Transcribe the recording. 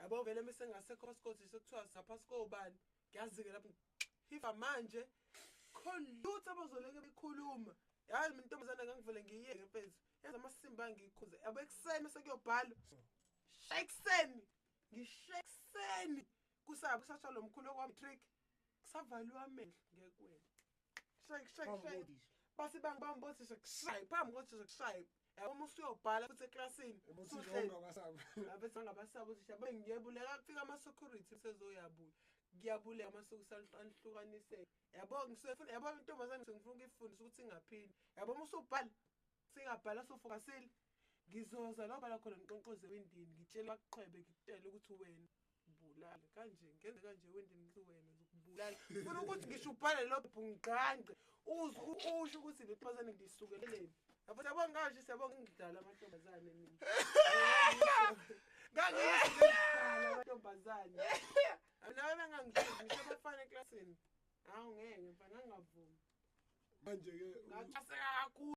Yabo vele mese ngasekho phasi sekuthiwa saphasi kobani. Ngiyazi-ke lapho hifa manje khona lutho abazoleke bekhuluma. Yazi mina intombazane ngangivele ngiyiyeke mfethu. Yazi amasimba angikhuze. Yabo ekuseni mase kuyobhalwa. Shaya ekuseni. Ngishaye ekuseni. Kusaba kusatshwa lo mkhulu okwa-matric. Kusavaliwe amehlo ngeke wena. Shaya shaya Phambi shaya. kothisha. Base bangibamba othisha kushaye phambi kothisha kushaye. Yabo uma usuyobhala futhi eklasini. Ubothisha usuhleli. ongabasaba. Abethi angabasaba othisha bengiyebuleka kufika ama-security sezoyabuya. Ngiyabuleka ama-security anihlukaniseke. Yabo ngisefuna yabo intombazane ngifuna ukuyifundisa ukuthi ingaphindi. Yabo uma usubhala singabhala sofokasile. Ngizoza la ubhala khona ngiqonqoze ewindini ngitshele bakuqhwebe ngikutshele ukuthi wena bulala kanje ngenze kanje ewindini ngithi wena ngizokubulala. Funa ukuthi ngisho ubhale lo bhungqanqe uze usho ukuthi le ntombazane ngiyisukeleleni. Yabo siyabonga kanje siyabonga ngidlala amantombazane mina. Ngangiyidlala amantombazane. Nawe bengangidlala ngisho abafana eklasini. Hawu ngeke mfana ngingavumi. Manje-ke Ngacaseka kakhulu.